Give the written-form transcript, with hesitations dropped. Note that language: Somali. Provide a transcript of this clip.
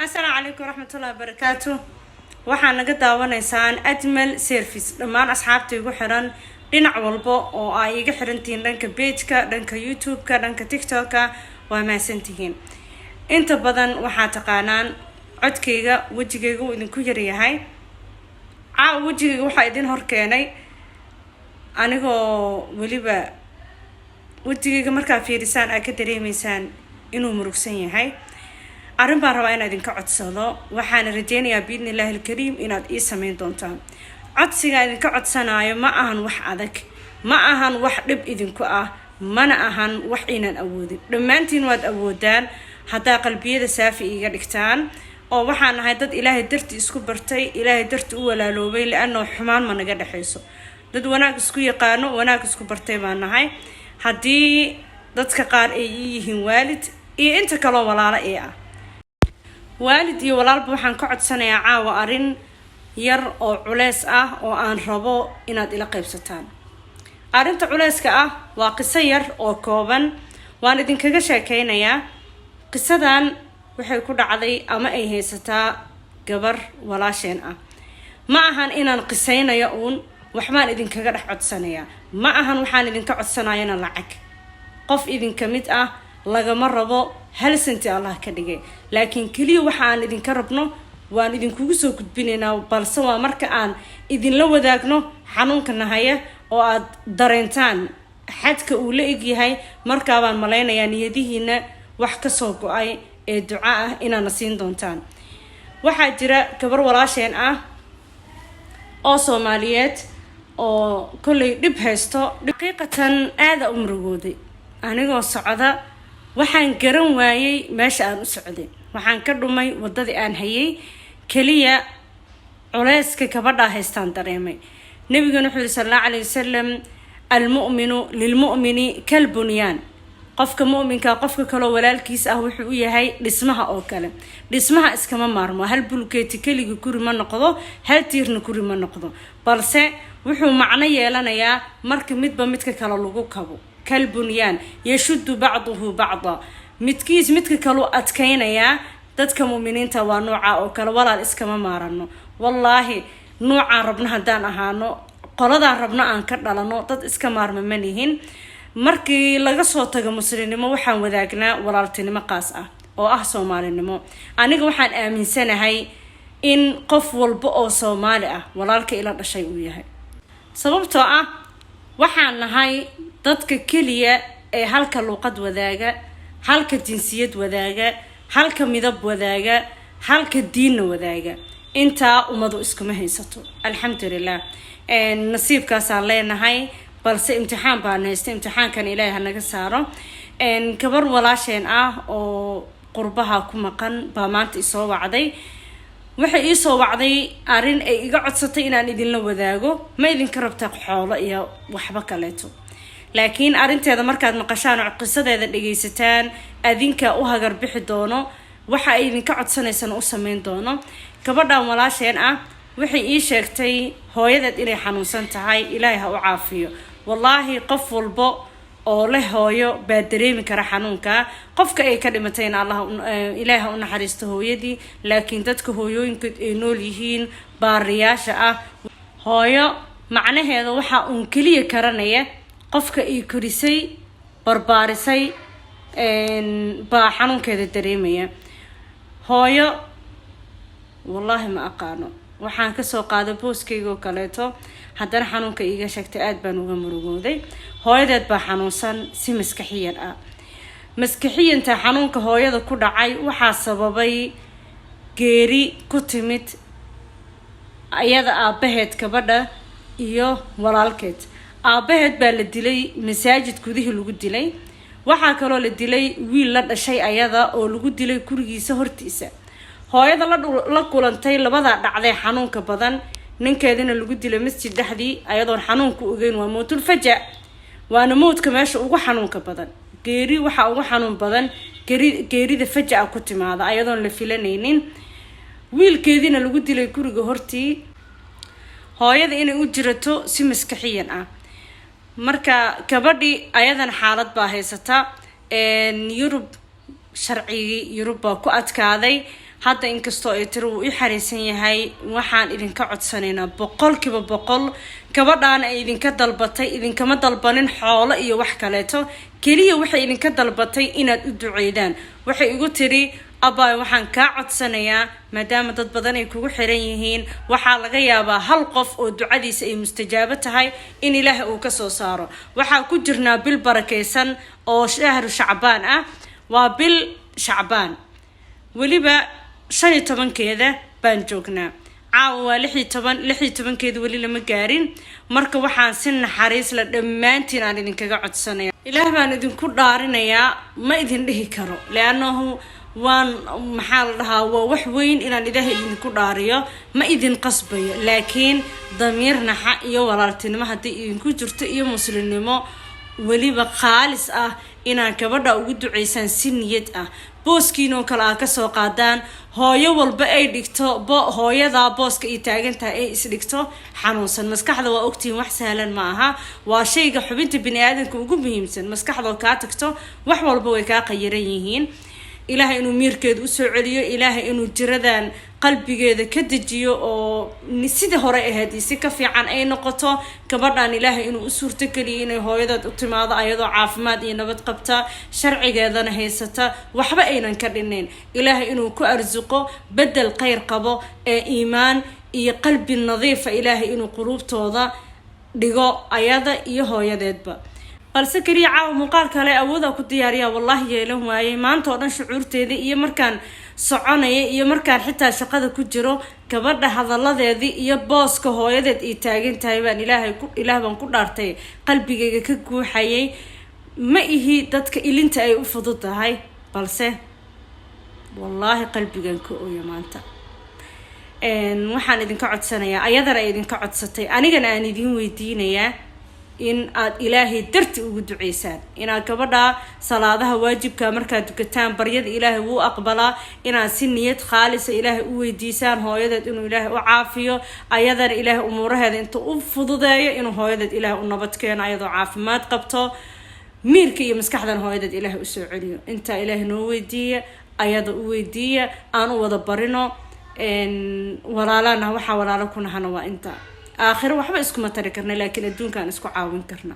Asalaamu calaykum waraxmatullahi wabarakaatu. Waxaa naga daawanaysaan Ajmal Service. Dhammaan asxaabta igu xiran dhinac walba oo ay iga xirantihiin, dhanka page-ka, dhanka YouTube-ka, dhanka TikTok-ka, waa mahadsantihiin. Inta badan waxaa taqaanaan codkayga, wejigayga uu idinku yaryahay. Caawa wejigayga waxaa idin horkeenay anigoo weliba wejigayga markaa fiirisaan aad ka dareemeysaan inuu murugsan yahay. Arrin baan rabaa inaa idinka codsado, waxaana rajeynayaa biidni illaahi alkariim inaad ii sameyn doontaan. Codsigaa idinka codsanaayo ma ahan wax adag, ma ahan wax dhib idinku ah, mana ahan wax inaan awoodin. Dhammaantiin waad awoodaan haddaa qalbiyada saafi iiga dhigtaan. Oo waxaan nahay dad Ilaahay darti isku bartay, Ilaahay darti u walaaloobay, li'annoo xumaan ma naga dhexayso. Dad wanaag isku yaqaano, wanaag isku bartay baan nahay. Haddii dadka qaar ay ii yihiin waalid iyo inta kaloo walaalo ii ah, waalid iyo walaalba, waxaan ka codsanayaa caawa arrin yar oo culeys ah oo aan rabo inaad ila qaybsataan. Arrinta culeyska ah waa qiso yar oo kooban, waan idinkaga sheekeynayaa. Qisadan waxay ku dhacday ama ay haysataa gabar walaasheen ah. Ma ahan inaan qisaynayo uun, waxbaan idinkaga dhex codsanayaa. Ma ahan waxaan idinka codsanayana lacag. Qof idinka mid ah lagama rabo hal senti, Allah ka dhigay. Laakiin keliya waxa aan idinka rabno waan idinkugu soo gudbinaynaa, balse waa marka aan idinla wadaagno xanuunka nahaya oo aad dareentaan xadka uu la egyahay. Markaabaan malaynayaa niyadihiina wax kasoo go'ay ee duca ah inaadna siin doontaan. Waxaa jira gabar walaasheen ah oo Soomaaliyeed oo kollay dhib haysto. Xaqiiqatan aada u murugooday. Anigoo socda waxaan garan waayey meesha aan u socday, waxaan ka dhumay waddadii aan hayay. Keliya culeyska gabadhaa haystaan dareemay. Nabigana wuxuu yihi, sala allahu calayhi wasalam: "Almu'minu lilmu'mini kalbunyaan." Qofka mu'minka qofka kaloo walaalkiis ah wuxuu u yahay dhismaha oo kale. Dhismaha iskama maarmo. Hal bulkeeti keligii guri ma noqdo, hal tiirna guri ma noqdo, balse wuxuu macno yeelanayaa marka midba midka kale lagu kabo. Kalbunyaan yashuddu bacduhu bacda, midkiis midka kaleu adkaynayaa. Dadka mu'miniinta waa nooca oo kale. Walaal, iskama maarano. Wallaahi, nuucaan rabno haddaan ahaano, qoladaan rabno aan ka dhalano, dad iska maarma ma nihin. Markii laga soo tago muslimnimo, waxaan wadaagnaa walaaltinimo qaas ah oo ah Soomaalinimo. Aniga waxaan aaminsanahay in qof walba oo Soomaali ah walaalka ila dhashay uu yahay, sababtoo ah waxaan nahay dadka keliya ee halka luuqad wadaaga, halka jinsiyad wadaaga, halka midab wadaaga, halka diinna wadaaga. Intaa ummadu iskuma haysato. Alxamdulilah, nasiibkaasaan leenahay, balse imtixaan baan haysta. Imtixaankan Ilaahay hanaga saaro. Gabar walaasheen ah oo qurbaha ku maqan baa maanta isoo wacday. Waxay iisoo wacday arrin ay iga codsatay inaan idinla wadaago. Ma idinka rabta xoolo iyo waxba kaleeto, laakiin arrinteeda markaad maqashaan oo qisadeeda dhagaysataan, adinka u hagar bixi doono, waxa ay idinka codsanaysana u sameyn doono. Gabadhan walaasheen ah waxay ii sheegtay hooyadeed inay xanuunsan tahay. Ilaahay ha u caafiyo. Wallaahi, qof walbo oo leh hooyo baa dareemi kara xanuunka. Qofka ay ka dhimatayna Allah, Ilaahay ha u naxariisto hooyadii. Laakiin dadka hooyooyinkood ay nool yihiin, baariyaasha ah, hooyo macnaheeda waxaa uun keliya karanaya qofka ay korisay, barbaarisay, baa xanuunkeeda dareemaya. Hooyo wallaahi ma aqaano. Waxaan kasoo qaaday booskayga oo kaleeto. Haddana xanuunka iiga sheegtay aada baan uga murugooday. Hooyadeed baa xanuunsan si maskaxiyan ah. Maskixiyanta xanuunka hooyada ku dhacay waxaa sababay geeri ku timid ayada, aabaheed, gabadha iyo walaalkeed. Aabaheed baa la dilay, masaajid gudihii lagu dilay. Waxaa kaloo la dilay wiil la dhashay ayada oo lagu dilay gurigiisa hortiisa. Hooyada la kulantay labadaa dhacday xanuunka badan, ninkeedina lagu dilay masjid dhexdii ayadoon xanuunku ogeyn. Waa mowtul faja, waana mowdka meesha ugu xanuunka badan. Geeri waxaa ugu xanuun badan geerida faja-a ku timaada ayadoon la filanaynin. Wiilkeediina lagu dilay guriga hortii. Hooyada inay u jirato si maskaxiyan ah. Marka gabadhii ayadana xaalad baa haysata. Yurub, sharcigii Yurub baa ku adkaaday. Hadda inkastoo ay tiri wuu i xariisan yahay, waxaan idinka codsanaynaa 100%. Gabadhaana ay idinka dalbatay, idinkama dalbanin xoolo iyo wax kaleeto, keliya waxay idinka dalbatay inaad u duceydaan. Waxay igu tiri: "Abaay, waxaan kaa codsanayaa, maadaama dad badan ay kugu xiran yihiin, waxaa laga yaabaa hal qof oo ducadiisa ay mustajaabo tahay in Ilaahay uu kasoo saaro. Waxaa ku jirnaa bil barakaysan oo shahru Shacbaan ah. Waa bil Shacbaan, weliba 15-keeda baan joognaa. Caawa waa 16, 16-keeda weli lama gaarin. Marka waxaan si naxariis la dhammaantiin aan idinkaga codsanaya, Ilaah baan idinku dhaarinayaa, ma idin dhihi karo, leannahu waan, maxaa la dhahaa, waa wax weyn inaan Ilaahay idinku dhaariyo. Ma idin qasbayo, laakiin damiir naxa iyo walaaltinimo haddii idinku jirto iyo muslimnimo weliba khaalis ah, inaad gabadha ugu duceysaan si niyad ah, booskiinoo kale aa kasoo qaadaan, hooyo walba ay dhigto bo hooyadaa booska ay taagan tahay, ay isdhigto xanuunsan maskaxda. Waa ogtihiin, wax sahlan ma aha. Waa shayga xubinta bini aadamka ugu muhiimsan. Maskaxdoo kaa tagto, wax walba way kaa qayiran yihiin. Ilaahay inuu miirkeeda usoo celiyo, Ilaahay inuu jiradan qalbigeeda ka dejiyo oo sidii hore ahayd iyo si ka fiican ay noqoto gabadhan. Ilaahay inuu u suurtogeliyo inay hooyadeed u timaado ayadoo caafimaad iyo nabad qabta, sharcigeedana haysata, waxba aynan ka dhinayn. Ilaahay inuu ku arsuqo bedel kheyr qabo ee iimaan iyo qalbi nadiifa. Ilaahay inuu quluubtooda dhigo ayada iyo hooyadeedba. Balse keliya caawa muuqaal kale awooda ku diyaariyaa wallaahi yeelan waayey. Maanta oo dhan shucuurteedii iyo markaan soconaya iyo markaan xitaa shaqada ku jiro, gabadha hadaladeedii iyo booska hooyadeed ay taagan tahay baan, Ilaahay ku, Ilaah baan ku dhaartay, qalbigayga ka guuxayay. Ma ihi dadka ilinta ay u fudud tahay, balse wallaahi qalbigan ka ooya maanta. Waxaan idinka codsanayaa, ayadana ay idinka codsatay, anigana aan idin weydiinayaa, in aad Ilaahay darti ugu duceysaan, inaad gabadha salaadaha waajibka markaad dukataan, baryada Ilaahay wuu aqbalaa, inaad si niyad khaalisa Ilaahay u weydiisaan hooyadeed inuu Ilaahay u caafiyo, ayadana Ilaahay umuuraheeda intuu u fududeeyo, inuu hooyadeed Ilaahay u nabad keeno ayadoo caafimaad qabto, miirka iyo maskaxdan hooyadeed Ilaahay usoo celiyo. Intaa Ilaahay noo weydiiya, ayada u weydiiya, aan u wada barino. Walaalana waxaa walaalo ku nahana waa inta. Aakhiro waxba iskuma tari karna, laakiin adduunkaan isku caawin karna.